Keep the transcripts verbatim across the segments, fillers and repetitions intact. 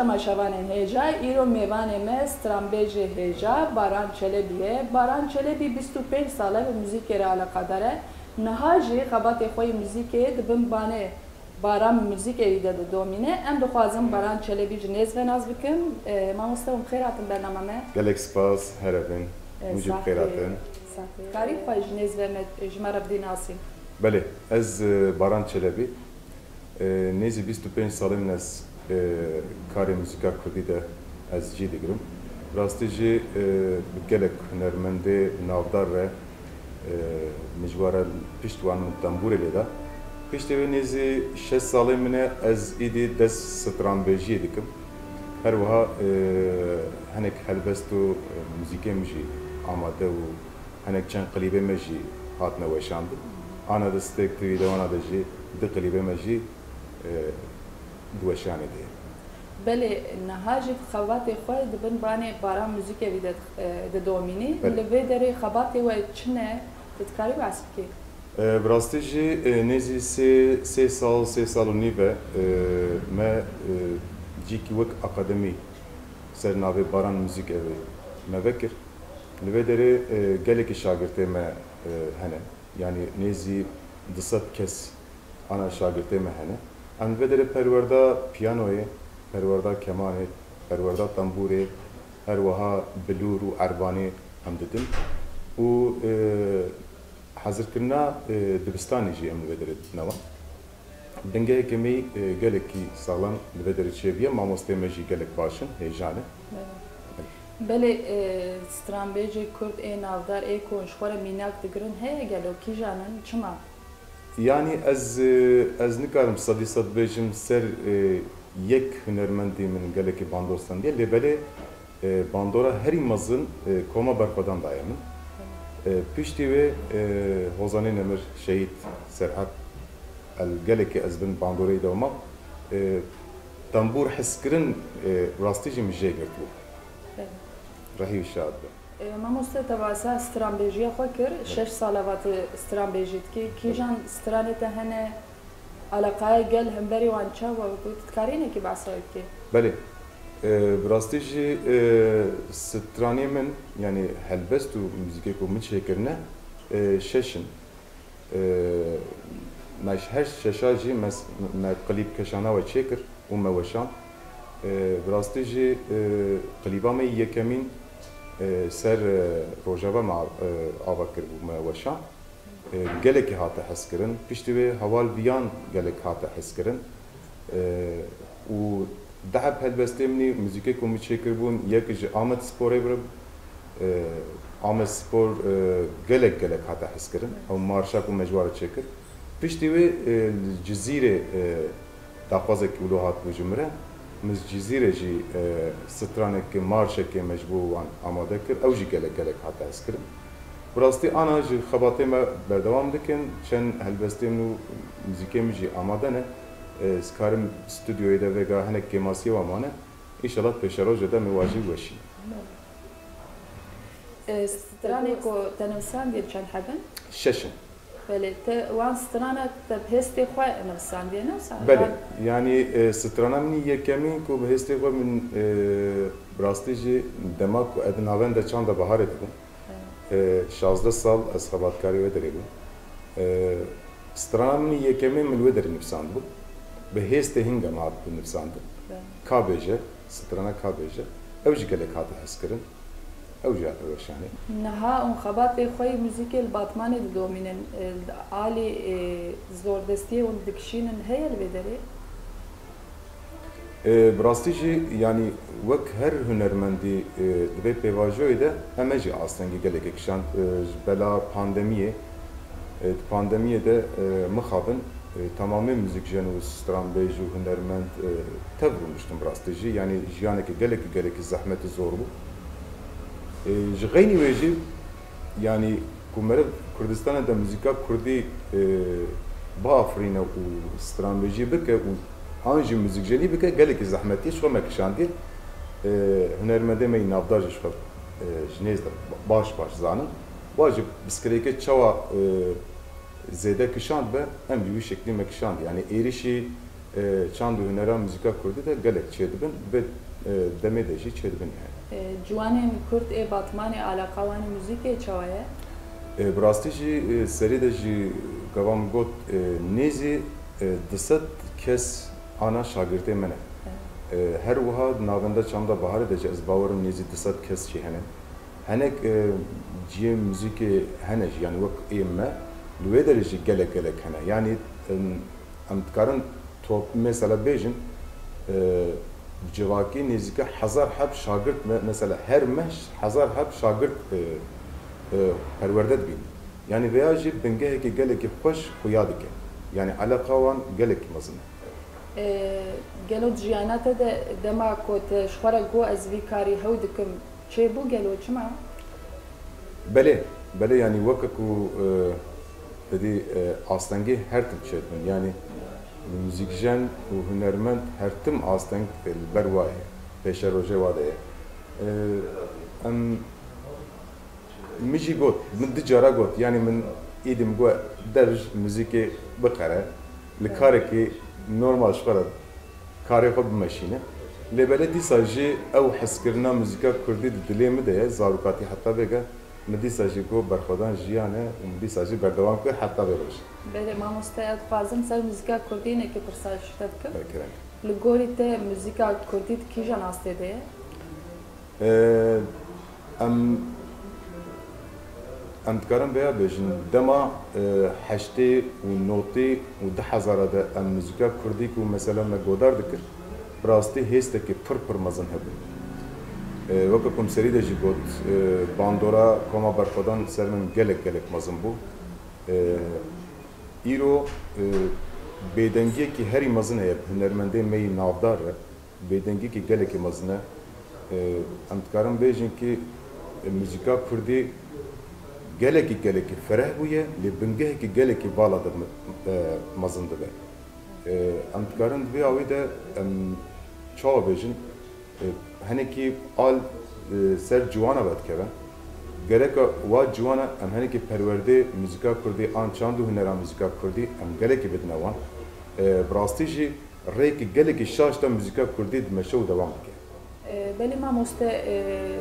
Temaşevanên hêja, îro mêvanê me stranbêjê hêja Baran Çelebî ye. Baran Çelebî bîst û pênc sal e bi muzîkê re eleqedar e. Niha jî xebatê xwe yê muzîkê di bin banê Baran muzîkê wî de didomîne. Em dixwazin Baran Çelebî ji nêz ve nas bikin. E, mamoste, hûn bi xêr hatin bernama me. Gelek spas, here bin. E, Hûn jî bi xêr saxtê, hatin. Saxtê. Karî xwe ji nêz ve me, ji me re bidî nasîn. Belê, ez, e, Baran Çelebî. E, nêzî bîst û pênc salên min ez, e, karê muzîka kurdî de ez cî digirim. Rastî jî, e, bi gelek hunermendê navdar re, e, min ji we re pişt wan min tembûrê lê da. Piştê wê nêzî şeş salên min e ez îdî dest stranbêjiyê dikim. Her wiha, e, hinek helbest û, e, muzîkê min jî amade û hinek çend klîbê me jî hatine weşandin. Ana de stêk tu yî de wana de jî du klîbê me jî, e, di weşanê de ye. Belê, niha jî xebatê xwe di bin banê Baran Muzîkevî de, e, didomînî. Belê. Li vê derê xebatê we çi ne? Tu dikarî behs bikî? E, bi rastî jî, e, nêzî sê, sê sal, sê sal û nîv e, e, me, e, cîkî wek akademî ser navê Baran Muzîkevî me vekir. Li vê derê, e, gelekî şagirtê me, e, hene. Yanî nêzî du sed kes ana şagirtê me hene. Em li vê derê perwerda piyanoyê, perwerda kemanê, perwerda tembûrê, her wiha bilûr û erbanê em didin. Û, e, hezirkirina, e, dibistanê jî em li vê derê didine wan. Bingeheke me, e, gelekî saxlem li vê derê çêbûye. Mamosteyê me jî gelek baş in, hêja ne. Belê. Belê, e, stranbêjê kurd ê navdar ê ku ji xwe re mînak digirin heye gelo? Kîjan in? Çima? Yanî ez, e, ez nikarim sedî sed bêjim ser, e, yek hunermendî min gelekî bandor stendiye, lê belê, e, bandora herî mezin, e, koma berxwedan daye min. E, piştî wê, e, hozanê nemir şehîd Serhat El gelekî ez bin bandorê de mam, e, tembûr hezkirin, e, rastî jî min jê girtibû. Belê. Rehî û şad be. E, mamoste, te basa stranbêjiya xwe kir, şeş sal e va tu stranbêjî dikî. Kîjan stranê te hene, eleqaya gel hemberî wan çawa bû? Tu dikarî hinekî behsa wê bikî? Belê. E, bi rastî jî, e, stranê min, yanî helbest û muzîkê ku min çêkirine, e, şeş in. E, me ji her şeşa jî me, me klîp keşana we çêkir û me weşand. E, bi rastî jî, e, klîba me yekemîn, e, ser, e, Rojava me, e, ava kiribû, me weşand. E, gelekî hate hezkirin. Piştî wê heval viyan gelek hate hezkirin. E, û deheb helbestê min ê muzîkê ku min çêkiribûn, yek ji Amed Sporê bû. E, Amed Spor, e, gelek, gelek hate hezkirin. Ew marşa ku me ji wan re çêkir. Piştî wê, e, li Cizîrê, e, daxwazekî wilo hatibû ji min re. Min ji Cizîrê jî, e, stranekê, marşekê me ji bo wan amade kir. Ew jî gelek, gelek hate hezkirin. Bi rastî ana ji xebatê me berdewam dikin. Çend helbestê min û muzîkê min jî amade ne. E, ez karim stûdyoyê de vêga hinek kêmasiyê wan mane. Înşallah pêşerojê de min wan jî weşîne. E, stranê ku te nivîsandiye çend heb in? Şeş in. Belê, te wan strana te bi hêstê xwe nivîsandiye, ne wisa? Belê, yanî, e, strana min yekemîn ku bi hêstê xwe min, e, bi rastî jî dema ku ez di navenda çanda biharê dibûm, e, şazdeh sal ez xebatkarê wê derê bûm. E, strana min yekemîn min li wê derê nivîsandibû. Bi hêstê hinga min hatibû nivîsandin. Belê. Ka bêje, strana ka bêje. Ew jî gelek hate hezkirin. Ew jî hate weşanê. Niha hûn xebatê xwe yê muzîkê li Batmanê didomînin, e, li alî, e, zordestiyê hûn dikişînin heye li vê derê? E, bi rastî jî, yanî wek her hunermendî, e, di vê pêvajoyê de em e jî astengî gelekê kişand, e, ji bela pandemiyê. E, di pandemiyê de, e, mixabin, e, temamê muzîkjen û stranbêj û hunermend, e, tev rûniştin bi rastî jî. Yanî jiyaneke gelekî, gelekî zehmet û zor bû. E, ji xeynî wê jî, yanî ku meriv Kurdistanê de muzîka kurdî, e, biafirîne û stranbêjî bike û an jî muzîkjenî bike, gelekî zehmetî ji xwe me kişandiye. E, hunermendê me yî navdar jî ji xwe, e, ji nêz de baş baş zanin. Wa jî pirsgirêkê çawa, e, zêde kişand be, em jî wî şeklî me kişand. Yanî êrişî E, çand û hunera muzîka kurdî de gelek çêdibin, vê, e, demê de jî çêdibin yani. E, ciwanên kurd ê Batmanê eleqa wan ê muzîkê çawa ye? E, bi rastî jî, e, serî de jî gava min got, e, nêzî, e, du sed kes ana şagirtê me ne. E, her wiha di navenda çanda Baharê de jî ez bawer im nêzî du sed kes jî hene. Hinek, e, cihê muzîkê hene jî, yani wek ê me, li wê derê jî gelek gelek hene. Yani, em, em dikarin top, mesela bêjin, e, civakî nêzîka hezar heb şagirt me, mesela her meh hezar heb şagirt, e, e, perwerde dibîn. Yani vêya jî bingehekî gelekî xweş xuya dike. Yani eleqa wan gelekî mezin e. E, gelo di jiyana te de dema ku te ji xwe re got ez vî karî hew dikim, çêbû gelo çima? Belê, belê, yani weke ku, e, te dî, e, astengê her tim çêdibin. Yani muzîkjen û hunermend her tim asteng, e, li ber wa ye, pêşerojê wa de ye. E, em, min jî got, min du cara got, yani min êdî min got dev ji muzîkê biqere, li karekî normal ji xwe re karê xwe bimeşîne. Lê belê dîsa jî ew hezkirina muzîka kurdî di dilê min de ye, zarokatî heta vêga min dîsa jî got berxwedan jiyan e û min dîsa jî berdewam kir heta vê rojê. Belê mamoste, ez dixwazim ser muzîka kurdî hinekî pirsa ji te bikim. Belê kerem. Li gorî te muzîka kurdî di kîjan astê de ye? Ee, em, em dikarin vêya bêjin, dema, e, heştê û notê û du hezara de em muzîka kurdî ku mesela me godar dikir, bi rastî hêstekî pir pir mezin hebû. E, weke ku min serî de jî got, e, bandora koma berxwedan ser min gelek gelek mezin bû. E, îro, e, bêdengiyekî herî mezin heye bi hunermendê me yî navdar re. Bêdengîkî gelekî mezin e. E, em dikarin bêjin kî, e, muzîka kurdî gelekî, gelekî fereh bûye, lê bingehekî gelekî vala de me-, e, mezin dibe. E, em dikarin di vê awî de em çawa bêjin, e, hinekî al, e, ser ciwana vedikeve. Gereka wa ciwana em hinekî perwerdê muzîka kurdî an çand û hunera muzîka kurdî em gelekî bidine wan. E, bi rastî jî rêkî gelekî şaş de muzîka kurdî dimeşe û dewam dike. E, belê mamoste, e,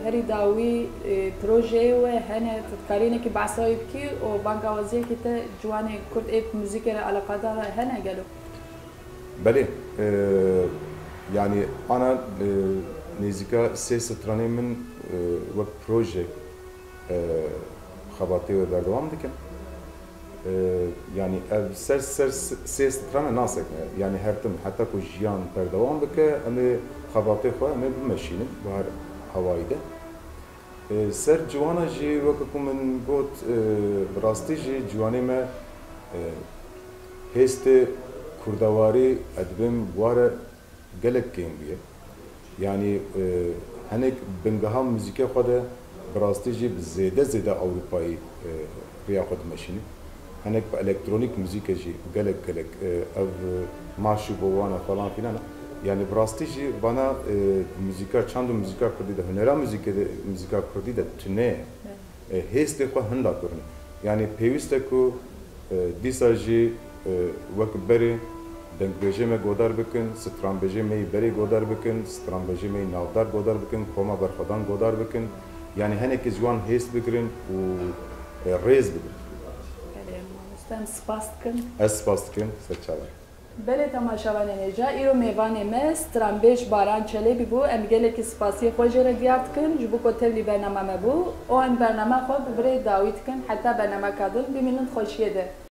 herî dawî, e, projeyê we hene, tu dikarî hinekî behsa wî bikî û bangawaziyekî te ciwanê kurd ê bi muzîkê re eleqedar hene gelo? Belê, e, yanî ana, e, nêzîka sê stranê min, e, wek proje e, xebatê wê berdewam dikin. E, yanî ev ser, ser s-, sê strana nasekine. Yanî her tim, heta ku jiyan berdewam bike, em ê xebatê xwe em ê bimeşînin bi her hawayî de. E, ser ciwana jî weke ku min got, e, bi rastî jî ciwanê me, e, hêstê kurdewarî, edibêm ware gelek kêm bûye. Yanî, e, hinek bingeha muzîkê xwe de bi rastî jî bi zêde zêde Ewropayî, e, rêya xwe dimeşîne. Hinek bi elektronîk muzîkê jî gelek gelek, e, ev, e, maşû bo wan e falan filan e. Yanî bi rastî jî vana, e, muzîka çand û muzîka kurdî de, hunera muzîkê de, muzîka kurdî de tune ye. E, hêstê xwe hinda gurin. Yanî pêwîst e ku, e, dîsa jî, e, wek berê dengbêjê me godar bikin, stranbêjê me yî berê godar bikin, stranbêjê me yî navdar godar bikin, koma berxwedan godar bikin. Yanî hinekî ji wan hêst bigirin û, e, rêz bigirin. Belê, mamoste, em spas dikin. Ez spas dikim, ser çavan. Belê temaşevanên hêja, îro mêvanê me stranbêj Baran Çelebî bû. Em gelekî spasiyê xwe jê re diyar dikin, ji bo ku tevlî bernama me bû. Û em bernama xwe bi virê dawî dikin, heta bernameka din bimînin di xweşiyê de.